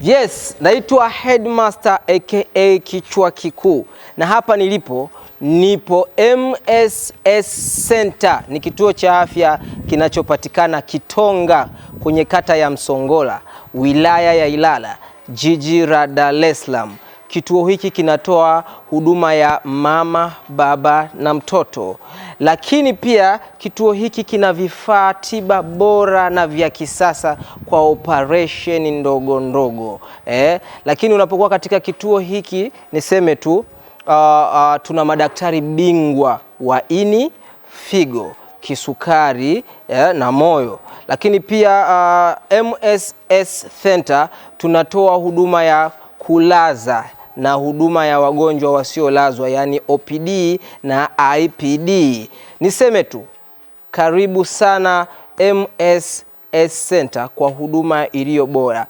Yes, naitwa Headmaster aka Kichwa Kikuu, na hapa nilipo nipo MSS Center, ni kituo cha afya kinachopatikana Kitonga kwenye kata ya Msongola, wilaya ya Ilala, jiji la Dar es Salaam. Kituo hiki kinatoa huduma ya mama, baba na mtoto, lakini pia kituo hiki kina vifaa tiba bora na vya kisasa kwa operesheni ndogo ndogo. Lakini unapokuwa katika kituo hiki niseme tu tuna madaktari bingwa wa ini, figo, kisukari na moyo. Lakini pia MSS Center tunatoa huduma ya kulaza na huduma ya wagonjwa wasiolazwa, yaani OPD na IPD. Niseme tu karibu sana MSS Center kwa huduma iliyo bora.